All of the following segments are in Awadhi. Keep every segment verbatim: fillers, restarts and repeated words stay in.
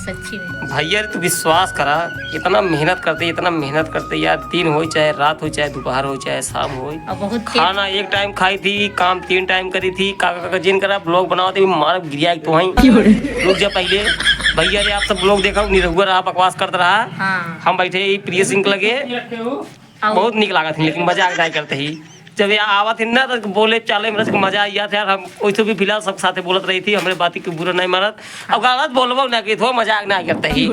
सच्ची में। भैया रे, तू विश्वास करा, इतना मेहनत करते, इतना मेहनत करते यार, दिन होई चाहे रात होई, चाहे दोपहर होई, चाहे शाम होई, और बहुत तेज खाना एक टाइम खाई थी, काम तीन टाइम करी थी। काका, काका जिन करा, ब्लॉग बनावत ही मारब गिरिया एक तो वहीं। रुक जा पहले। भैया रे, आप सब ब्लॉग देखा, निरहुआ रहा, बकवास करत रहा। हाँ। हम बैठे ही प्रिय सिंह के लगे, और बहुत निक लागत ही, लेकिन मजाक नहीं करते ही। जब ये आवत ही ना, तो बोले चाले में रस के मजा आ जात है यार। हम वैसे भी फिलहाल सब साथे बोलत रही थी, हमरे बात के बुरा नहीं मानत। अब गलत बोलबो ना कि थो मजाक ना करते ही।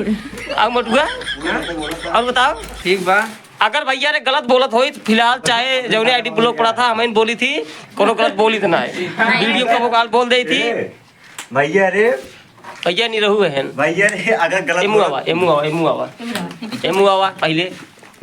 अब मोटुआ, और बताओ। ठीक बा। अगर भैया रे गलत बोलत होई, तो फिलहाल चाहे जौने आईडी ब्लॉक पड़ा था, हमें बोली थी, कोनो गलत बोली तो ना है। वीडियो का भोकाल बोल दे थी। भैया रे। भैया नहीं रहू है। भैया रे, अगर गलत एमू बोलत आवा, एमू आवा, एमू आवा। एमू आवा, पहले।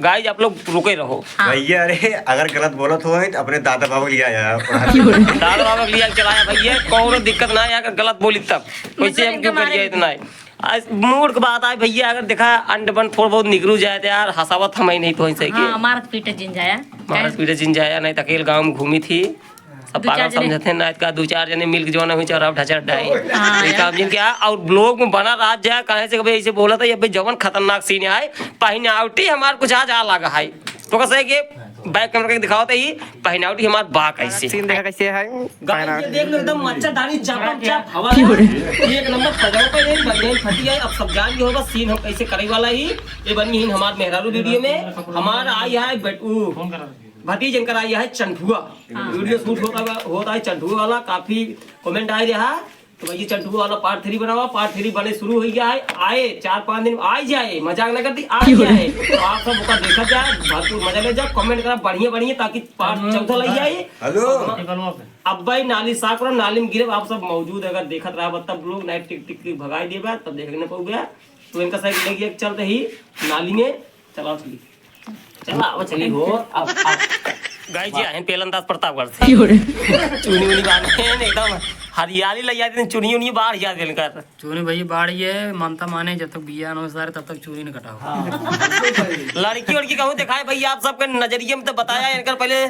गाइस, आप लोग रुके रहो। हाँ। भैया रे, अगर गलत बोलत हो तो अपने दादा बाबा के लिए आया। दादा बाबा के लिए चलाया भैया, कौनो दिक्कत ना है, अगर गलत बोली तब। वैसे मतलब हम क्यों इनका मारे करिए इतना है? आज मूड की बात आए भैया, अगर देखा अंड बन थोड़ा बहुत निकलू जाए तो यार, हंसावत हम ही नहीं पहुंच सके। हाँ, मारत पीटत जिन जाया। मारत पीटत जिन जाया, नहीं तो अकेले गाँव में घूमी थी। सब दो पागल चार जने समझत हैं ना, इतका दो चार जने मिल के जौन हुई चौराहा ढचर डाई। हाँ, ये यार। काम जिन क्या, और ब्लॉग में बना रात जा, काहे से कभी ऐसे बोला था, ये भाई जवन खतरनाक सीन आए, पहनावटी हमार कुछ आज आ लगा है। तो कैसे है कि बैक कैमरा के दिखावत ही, पहनावटी हमार बा कैसे। सीन देखा कैसे है? गाइस, ये देख लो, एकदम मच्छरदानी चापम चाप हवा है। एक नंबर पजामा पहने, बनियान फटी है। अब सब जान गए होगा सीन हम कैसे करे वाला ही। ये बनी ही हमार मेहरारू वीडियो में, हमार आई है बेटू। भतीज इनकर आई है चंठुआ। हाँ। वीडियो शूट होता है, होता है चंठुआ वाला, काफी कमेंट आए रहा। तो भैया चंठुआ वाला पार्ट थ्री बनावा, पार्ट थ्री बने शुरू हो गया है। आए चार पाँच दिन आ ही जाए, मजाक ना करती, आ ही जाए। तो आप सब ओका देखा जाए, भरपूर मजा ले जाए, कमेंट करा बढ़िया बढ़िया, ताकि पार्ट चौथा लग जाए। हेलो। अब भाई नाली साफ करो, नाली में गिरे, आप सब मौजूद, अगर देखत रहा तब लोग नाइट टिक टिक टिक भगाई देबा, तब देख लेना पउबा। तो इनका साइड ले गया, चलते ही नाली में चलाओ चली। चला, वो चली हो। अब, अब गाइस जी, आहिन पेलन दास प्रतापगढ़ से। क्यों रे? चुनी उनी बांधे हैं, एकदम हरियाली लग जाती है, चुनी उनी बाढ़ जा देन कर। चुनी भैया बाढ़ ये मनता माने, जब तक बिया न हो सारे, तब तक चुनी न कटाओ। हाँ। लड़की उड़की कहूँ दिखाए भैया, आप सबके नजरिए में तो बताया इनकर पहले।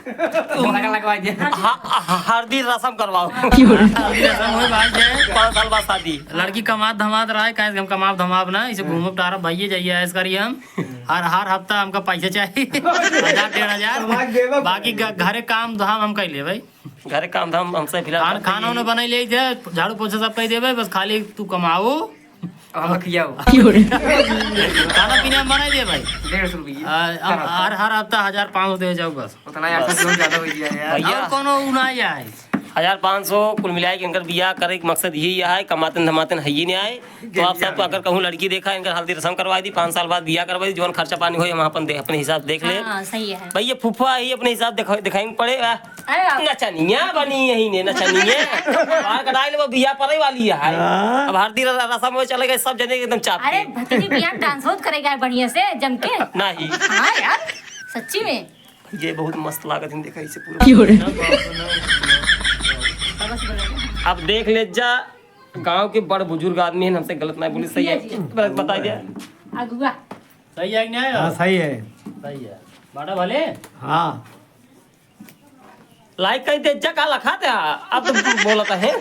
लगा लगवा दे। हा-, हा-, हरदी रसम करवाओ। क्यों रे? हरदी रसम होए भाई जे। पाँच साल बाद शादी। लड़की कमात धमात रहा है, काहे से हम कमाब धमाब ना, इसे घूमब टारब भैया जाइए, ऐस करी हम। हर, हर हफ्ता हमका पैसा चाहिए। हजार, डेढ़ हजार। कमा के देबा। बाकी घ-, घरे काम धाम हम कर ले भाई। घरे काम धाम हमसे फिलहाल खान-, करते खाना ही उना बनाई ले दे, झाड़ू पोछा सब कर देबे, बस खाली तू कमाओ। अब खियाओ। खाना पीना हम बनाई दे भाई। डेढ़ सौ रुपये। आ, हम हर, हर हफ्ता हजार पाँच सौ दे जाओ बस। उतना यार, बस। ज्यादा हो गया यार। भैया। और कोनो उ ना आए। हजार पाँच सौ कुल मिलाए के इनकर बियाह करे के मकसद यही है, कमातन धमातन है ही नहीं आए। तो आप सब अगर कहूँ लड़की देखा, इनकर हल्दी रसम करवा दी, पाँच साल बाद बियाह करवा दी, जौन खर्चा पानी होई, हम अपन दे-, अपने हिसाब देख ले। हाँ, सही है। भाई, ये फुफा ही अपने हिसाब दिखा-, दिखाएंगे पड़े, आ, अरे, आप नचनिया बनी यही ने, नचनिया। बाल कटाई ले, वो बियाह पड़े वाली है। हाँ। अब हल्दी र-, रसम में चले गए, सब जने एकदम चाप अरे, के। भतीजी बियाह डांस होत करेगा बढ़िया से, जम के। नहीं। हाँ यार, सच्ची में। ये बहुत मस्त लागत है, देखा इसे पूरा। क्यों रे? अब देख ले जा, गांव के बड़ बुजुर्ग आदमी हैं, हमसे गलत नहीं बोली, सही है। जी, जी। गलत बता दिया। अगुआ। सही है कि नहीं? हाँ, सही है। सही है। बाटा भले? हाँ। लाइक कर दे जा, का लखा था? अब तो बोलता है।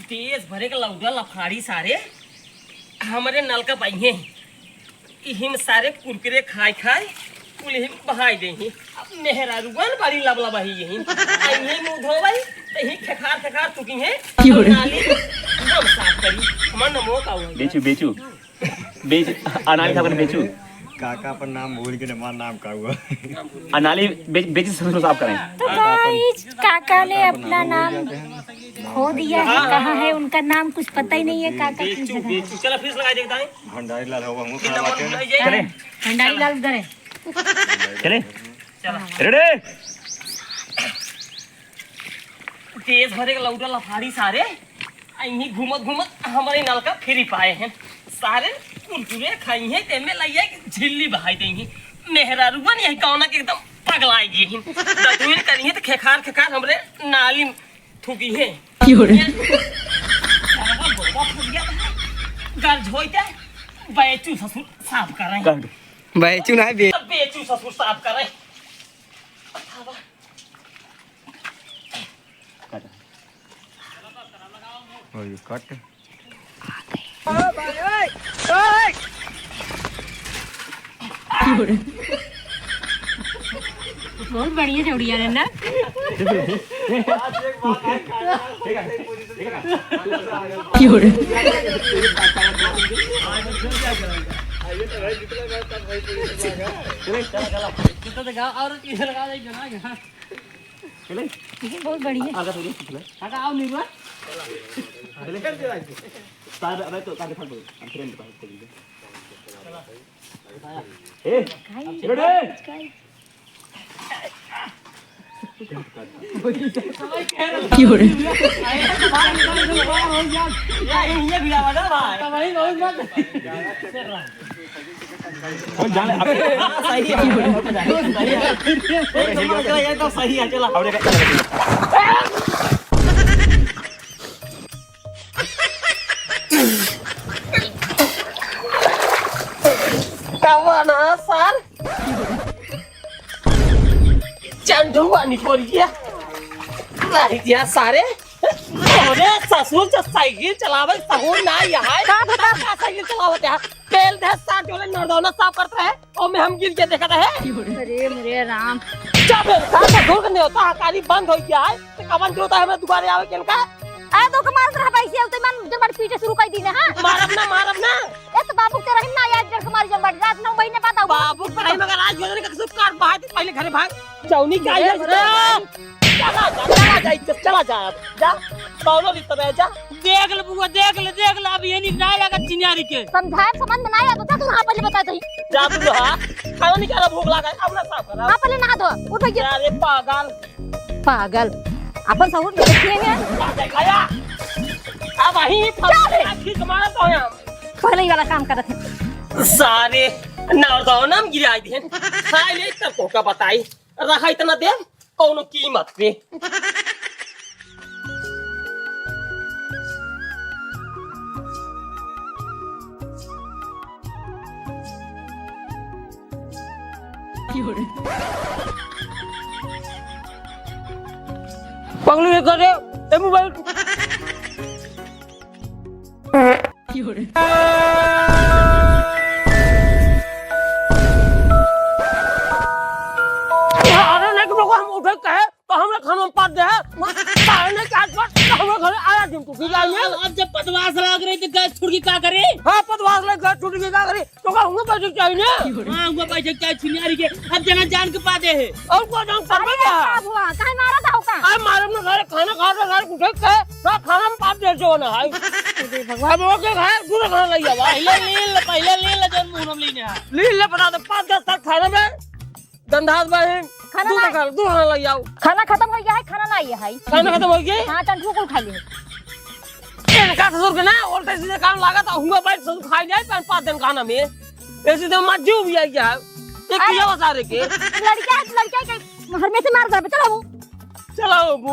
देश भरे के लौटा लफाड़ी सारे हमरे नलका पाइहे। इहिन सारे कुरकुरे खाए खाए कुल हिम बहाई देही। अब मेहरारुअन बड़ी लबलबाही यही। आ इही मुंह धोवई, त ही खेखार खेखार थुकी है। क्यों रे? नाली हम साफ करी। हमार नमो का हुआ। बेचू, बेचू। बेच, अनाली साहब ने बेचू। काका अपन नाम भूल के, हमार नाम का हुआ? अनाली बेच, बेच ससुर साहब करें। तो गाइस, काका ने अपना नाम खो दिया है। कहाँ है उनका नाम, कुछ पता ही नहीं है काका की जगह। चला फिर से लगा देखता है। भंडारी लाल होगा, मुंह खराब आते हैं। चले। भंडारी लाल उधर है। चले। चला। रेडी? देश भरे के लौटा लफाड़ी सारे, आ इहीं घूमत घूमत हमरे नलका फिरी पाए हैं। सारे कुरकुरे खाई हैं, तेमे लइया के झिल्ली बहाई देंगी। मेहरारुअन यही कौना के एकदम पगलाई गई हैं। दतुइन करी हैं तो खेखार खेखार हमरे नाली में थूकी हैं। क्यों रे? ये सारा गोबा फूट गया था। गर्ज होई ते बैचू ससुर साफ कर रहे हैं। बैचू ना है बे- बेचू ससुर साफ कर रहे हैं। काटा। और ये कट। बहुत बढ़िया जोड़ी है ना। और ये बहुत बढ़िया। आगा थोड़ी सी ले। आगा आओ, निरुआ। चले। तार, अबे तो तार दिखा दो। हम फ्रेम दिखा दो। ए, ready? क्यों रे? ये, ये भी आवाज है भाई। ओ, जाने, अबे। हाँ, सही है। सही है। ये तो सही है, चला। अब देखा। कवन है सर? चंदुआ निकोल गया। रह गया सारे। अरे ससुर से साइकिल चलावे सहूर ना यहाँ है। का बता? का साइकिल चलावत है? तेल दे साथ वाले नरदौना साफ करत रहे, ओमे हम गिर के देखत रहे। अरे मोरे राम। जब इनका तो दूर के न्योता हकारी बंद हो गया है, तो कवन जरूरत है हमें दोबारा आवे के इनका? आ तो के मारत रह बैसी, अब तो मन जन बड़ पीटे शुरू कर दी ना, हाँ? मारब ना, मारब ना। ए तो बाबू के रही ना यार, जन के मारी जन बड़ रात नौ महीने बाद आऊ। बाबू के रही मगर आज योजना का सब काट बाहर पहले घरे भाग। जौनी का अरे, ये अरे। चला जा, चला जा, इज्जत चला जा अब। जा, कौनो भी तरह जा। देख ले बुआ, देख ले, देख ले, अब ये नहीं ना लगा चिन्यारी के। समझाए समझ में ना आया, तो जा तू वहाँ पहले बता दही। जा तू, हाँ। खाना नहीं खा रहा, भूख लगा है, अब ना साफ करा। हाँ, पहले नहा धो, उठ भैया। अरे पागल। पागल। अपन सहूर में देखिए हैं। जा, जा, खाया। अब वहीं जा रे। खींच मारा तो हम। पहले ही वाला काम करत है। सारे नौरदौनम गिराई दिहन। खाए ले तब को का बताई। रहा इतना देर। कौनो कीमत पे। पगलू ये करे, ए मोबाइल। अरे नहीं, लोग हम उठे कहे, तो हमरा खाना में पाद दे है। सारे ने क्या कर, तो हमरा घरे आया दिन तू, ठीक है, ये? अब जब पदवास लाग रही, तो गैस छूट गई, का करे? हाँ, पदवास लाग, गैस छूट गई, का करे? तो का हुआ बैठक चाहिए ना? हाँ, हुआ बैठक चाहिए, छिनियारी के। अब जना जान के पादे है। और को जान अरे, करबे का? का हुआ? काहे मारा था ओका? अरे, मारब ना, सारे खाना खा रहे, सारे उठे के, ना खाना में पाद दे जो ना है। अरे भगवान। अब ओके खाए, दूर खाना लग जावा। पहले ले ले, पहले ले ले, जौन मुंह में लेने आ। ले ले, बता दे, पाँच दस तक खाना में। गंधात बहिन, खाना दू ना। खाना, दू खाना लग जाओ। खाना खत्म हो गया है, खाना ना ये है। खाना खत्म हो गया? हाँ, टंटू कुल खा लिए। इनका ससुर के ना, उल्टे सीधे काम लागत, हुआ बैठ ससुर खाई जाए, पाँच, पाँच दिन खाना में। ऐसे तो मर जीव भी आ गया है। ये अरे। किया बता रहे के? लड़का है, लड़का के घर में से मार दे, चलो वो। चलो,